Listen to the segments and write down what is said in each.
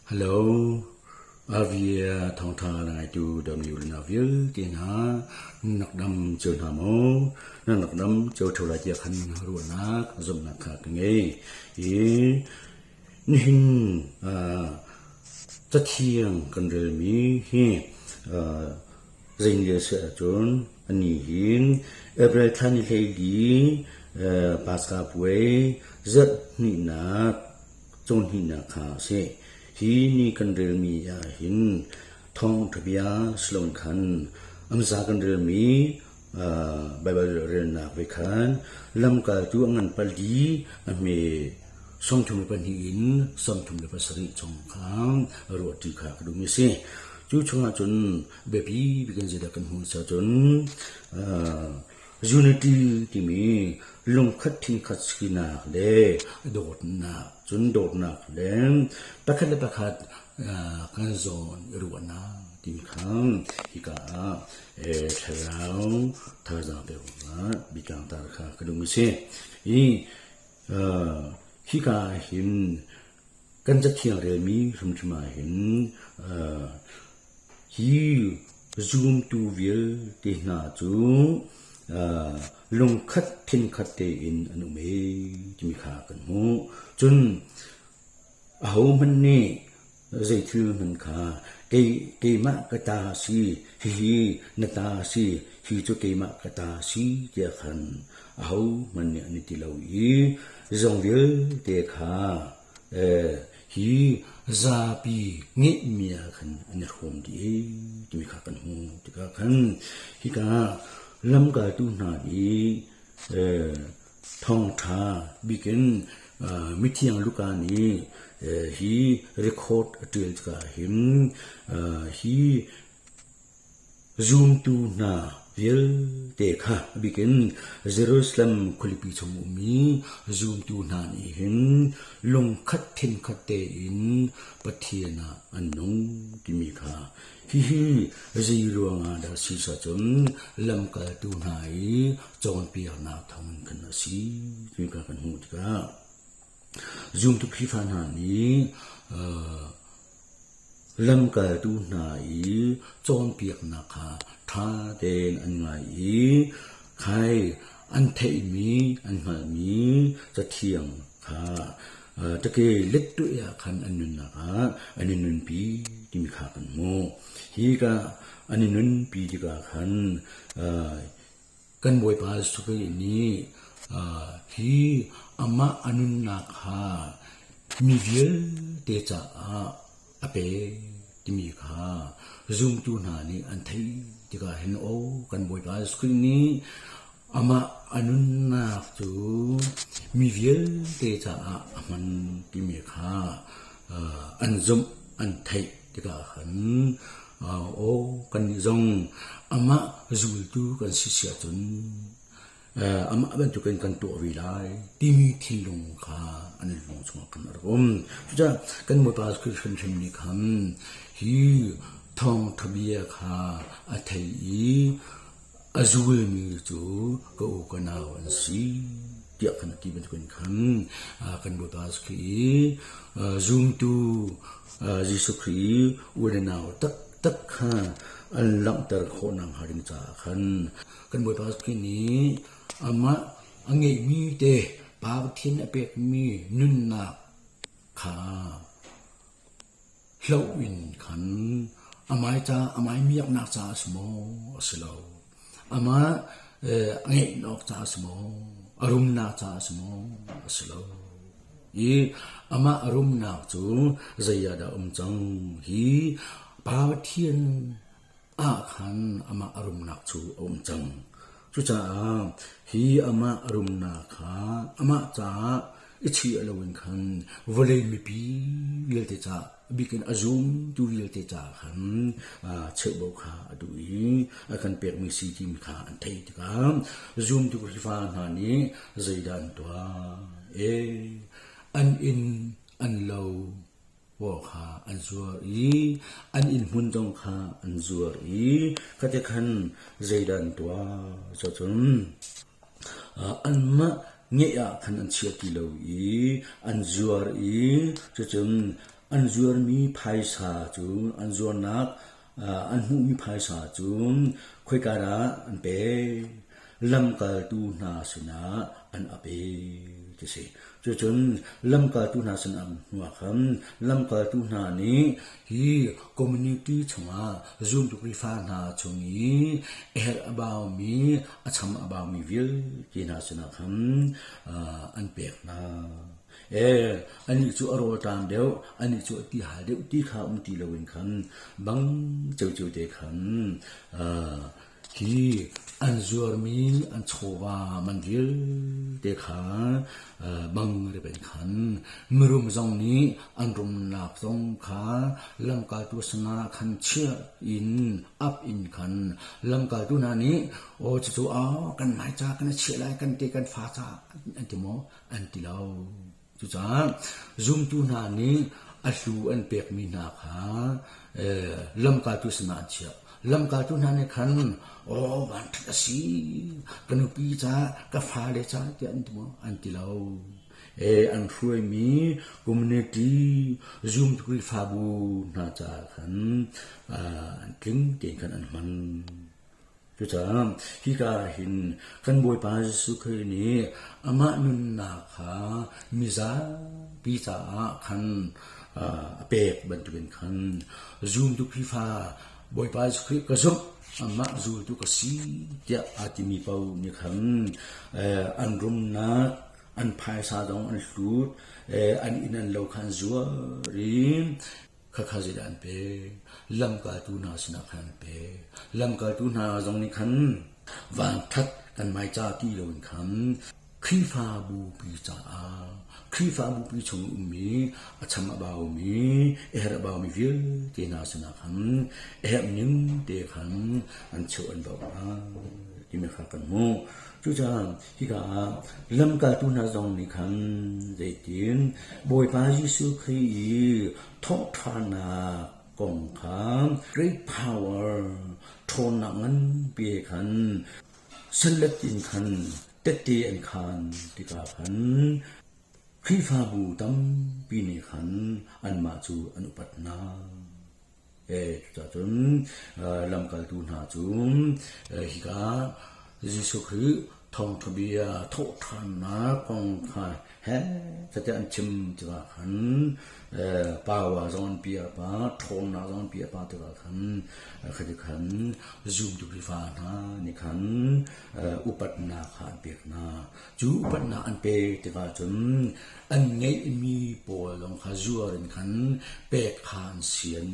Hello, Avia thawngtha na ngaitu dawmi u le nau vialte hna, nak dam cio hna maw? Na nak dam cio ṭheo lai tiah khan ruahnak, zumhnak kha ka ngei. I nihin cathiang kan relmi hi zei a si ahcun anih hin April thla ni 14 Paska puai zarh hnihnak cawnhnihnak kha a si. Hi ni kan relmi ahhin thawngṭha bia si loin khan amza kan relmi Baibal relnak ve khan lamkaltu a ngan pali a hme 32 in 37 chung kha ruahṭi kha ka duhmi a si. Cu chungah cun biapi bik in zeidah kan hmuh cun unity timi lungkhat thinkhat sinak le dawtnak cun dawtnak le pakhat le pakhat kan zawn i ruahnak timi kha hika ah thlarau thazaang pek awkah biatlang tar kha ka duhmi a si. Hi hika ah hin kan cathiang relmi hrimhrim ah hin hi zumtu vialte hna cu lungkhat thinkhat tein an um ee timi kha kan hmuh. Cun ahohmanh nih zei thil hmanh kha keimah ka ta a si, hihi na ta a si, hi cu keimah ka ta a si tiah khan ahohmanh nih an i ti lo i zong vialte kha hi zapi ngeihmi ah khan an i hrawm dih timi kha kan hmuh tikah khan hika lamkaltu hna nih thawngṭha bikin mithiang Luka nih hi record a ṭial tikah hin hi Zumtu hna vialte kha a bikin Jerusalem khualipi chung ummi zumtu hna nih hin lungkhat thinkhat tein Pathian ah an nung timi kha hihi zei ruangah dah si cun lamkaltu hna i cawnpiaknak thawngin khan a si timi kha kan hmuh tikah zumtu Khrihfa hna nih Lamkaltu hna i cawnpiaknak kha ṭha tein an ngai i khai an theihmi an hngalhmi Cathiang kha ṭake lettuih ah khan an nunnak ah an i nunpi timi kha kan hmuh. Hi ka an i nunpi tikah khan kan Bawipa Jesuh Khrih nih hi amah a nunnak kha mi vialte caah a pek timi kha zumtu hna nih an theih tikah hin aw kan Bawipa Jesuh Khrih nih amah a nunnak cu mi vialte caah a hman timi kha an zumh an theih tikah khan aw kannih zong amah zultu kan si si ahcun amah bantukin kan tuah ve lai timi thinlung kha an lung chungah khan a rak um. Cucaah kan Bawipa Khrih hrimhrim nih khan hi thawngṭha bia kha a thei i a zulmi cu ka u ka nau an si tiah khan a ti bantukin khan kan Bawipa Khrih i zumtu Jesuh Khrih u le nau taktak kha an langhter khawh nakhnga ding caah khan kan Bawipa Khrih nih amah a ngeihmi te Pa Pathian a pekmi nunnak kha hloh in khan amai ca amai miaknak caah a si maw a si lo amah a ngeihnak caah a si maw a rumnak caah a si maw a si lo i amah a rumnak cu zei ah dah um cang hi Pa Pathian ah khan amah a rumnak cu a um cang. Cucaah hi amah a rumnak kha amah caah i chih loin khan vawlei mipi vialte caah bikin a zumtu vialte caah khan cheuhbo kha a duh i a kan pekmi si timi kha an theih tikah zumtu Khrihfa hna nih zeidah an tuah? E an inn an lo paw kha an zuar i an innhmun zong kha an zuar i khate khan zeidah an tuah cucun anmah ngeih ah khan an chia ti lo i an zuar i cucun An zuarmi phaisa cu an zuarnak an hmuhmi phaisa cu khoika dah an pek? Lamkaltu hna sinah an ap i ti si. Cucun lamkaltu hna sin an hnuah khan lamkaltu hna nih hi community chungah zumtu Khrihfa hna chung i a herh a baumi, a cham a baumi vialte hna sinah khan an pek hna. Ee, anih cu a rawlṭam deuh, anih cu a tihal deuh ti kha um ti loin khan bang ciocio te khan hi an zuarmi an chawva man vialte kha bang rep in khan mirum zong nih an rumnak zong kha lamkaltu sinah khan chiah in ap in khan lamkaltu hna nih aw cucu aw kan mai ca kan i chiah lai kan te kan fa ca an ti maw an ti lo. Cucaah zumtu hna nih a hlu an pekmi hna kha lamkaltu sinah an chiah. Lamkaltu hna nih khan aw vanṭhat a si, ka nupi ca, ka fale ca tiah an ti maw? An ti lo. An hruaimi community zumtu Khrihfabu hna caah khan an tling tein khan an hman. Cucaah hika ah hin kan Bawipa Jesuh Khrih nih amah nunnak kha mizapi caah khan a pek bantukin khan zumtu Khrihfa Bawipa Jesuh Khrih ka zumh, amah zultu ka si tiah aa timi paoh nih khan an rumnak, an phaisa zong an hlut, an inn an lo kha an zuar i Khakha zeidah an pek? Lamkaltu hna sinah khan an pek. Lamkaltu hna zong nih khan vanṭhat kan maica ti loin khan Khrihfabu pi caah Khrihfabu pi chung ummi a cham a baumi a herh a baumi vialte hna sinah khan a herh ning te khan an cheuh an bauh hna timi kha kan hmuh. Cucaah hika ah lamkaltu hna zong nih khan zeitin Bawipa Jesuh Khrih i thawhṭhannak kong kha great power ṭhawnnak nganpi he khan salet in khan tette an khaan tikah khan Khrihfabu tampi nih khan anmah cu an upat hna. Cucacun lamkaltu hna cu hika Jesuh Khrih thawngṭha bia thawhṭhannak kong kha he catiah an chim tikah khan power zong an piah pah, ṭhawnnak zong an piah pah tikah khan khati khan zumtu Khrihfa hna nih khan upatnak kha an pek hna. Cu upatnak an pek tikah cun an ngeihmi pawl zong kha zuar in khan pek kha an sian.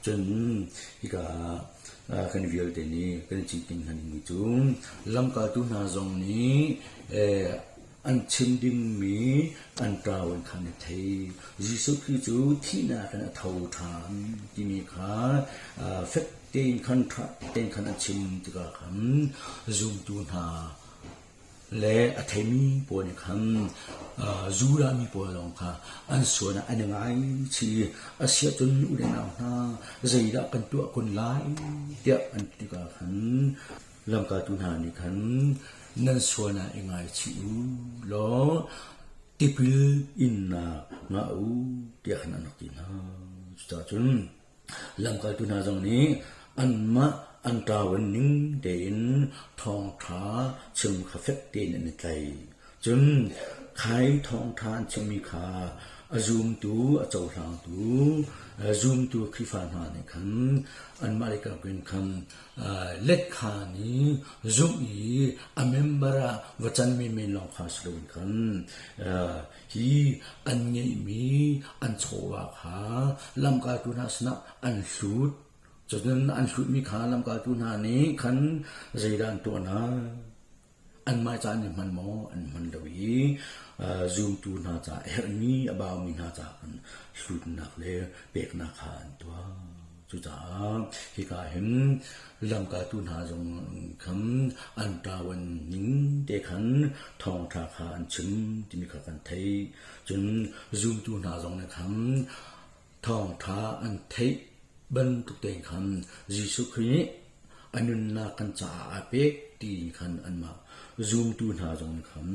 Cun hika kan vialte nih kan i cinken hna dingmi cu lamkaltu hna zong nih an chim dingmi an ṭau in khan a thei. Jesuh Khrih cu thihnak in a tho ṭhan timi kha fek tein khan ṭha tein khan a chim tikah khan zumtu hna le a theimi pawl nih khan Judah mi pawl lawng kha an sual ah an i ngaichih i a si ahcun u le nau hna zeidah kan tuah kun lai tiah an ti tikah khan lamkaltu hna nih khan nan sual ah i ngaichih u law tipil innak ngah u tiah khan an rak ti hna. Cucaah cun Lamkaltu hna zong nih anmah an ṭawan ning tein thawngṭha chim kha fek tein an i tlaih. Cun khai thawngṭha an chimmi kha a zumtu, a cohlangtu, zumtu Khrihfa hna nih khan anmah lei kap in khan let kha nih zumh i a member ah va can menmen lawng kha si loin khan Hi an ngeihmi an chawva kha lamkaltu hna sinah an hlut. Cun an hlutmi kha lamkaltu hna nih khan zeidah an tuah hna? Anmah ca an i hman maw? An hman lo i zumtu hna ca a herhmi a baumi hna ca khan hlutnak le peknak kha an tuah. Cucaah hika hin lamkaltu hna zong khan an ṭawan ning te khan thawngṭha kha an chim timi kha kan theih. Cun zumtu hna zong nih khan thawngṭha an theih bantuk tein khan Jesuh Khrih nih A nunnak kan caah aa pek tiin khan anmah zumtu hna zong khan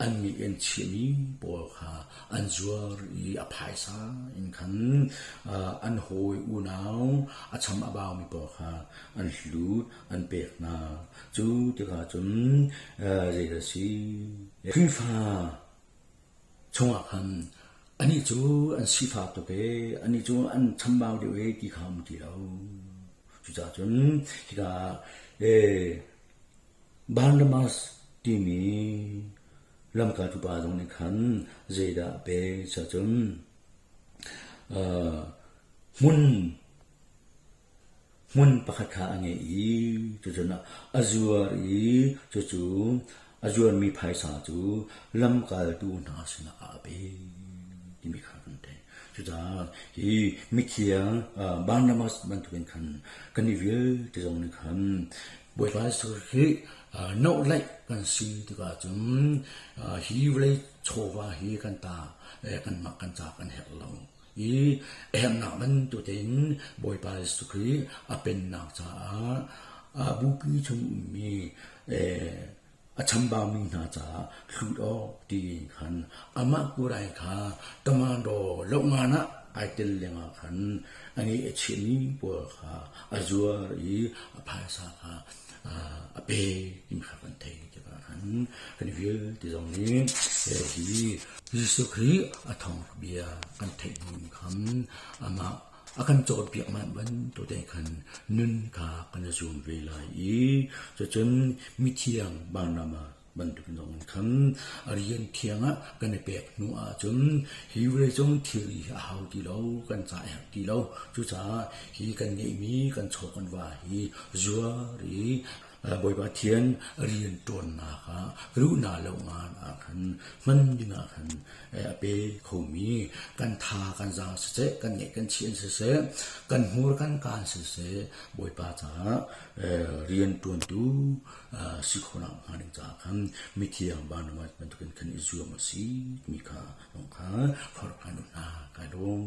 an nih an chiahmi pawl kha an zuar i a phaisa in khan an hawi unau a cham a baumi pawl kha an hlut an pek hna. Cu tikah cun zeidah a si? Khrihfa chungah khan anih cu an sifak tuk ee, anih cu an chambau deuh ee ti kha um ti lo. Cucaah cun hika Barnabas timi lamkaltu pa zong nih khan zeidah a pek cun hmun Hmun pakhat kha a ngeih i cucun a zuar i cucu a zuarmi phaisa cu lamkaltu hna sinah a pe timi kha kan theih. Cucaah hi mithiang Barnabas bantukin khan kan i vialte zong nih khan Bawipa Jesuh Khrih nohlaih kan si tikah cun hi vawlei chawva hi kan ta kanmah kan ca kan herh lo. I herhnak bantuk tein Bawipa Jesuh Khrih a pennak caah a bupi chung ummi a chambaumi hna caah hlut awk tiin khan amah kurai kha tamando lohngan ah ai tel lengah khan a ngeih a chiahmi pawl kha a zuar i a phaisa kha a pe timi kha kan thei tikah khan kan vialte zong nih hi Jesuh Khrih a thawngṭha bia kan theih hnu in khan amah a kan cawnpiak manh bantuk te khan nun kha kan i zuam ve lai i cucun mithiang Barnabas bantuk zong in khan a rian thiang ah kan i pek hnu ahcun hi vawleicung thilri hi a hau ti lo, kan ca a herh ti lo. Cucaah hi kan ngeihmi kan chaw kan va hi zuar i Bawipa Pathian rian ṭuannak ah ruhnak lo ngan ah khan hman dingah khan a pe khomi kan tha kan zaang siseh, kan ngeih kan chiah siseh, kan hmur kan kaan siseh, Bawipa caah rian ṭuantu si khawhnak hnga ding caah khan mithiang Barnabas bantukin khan i zuam a si timi kha zong kha forh kan hna kai lawm.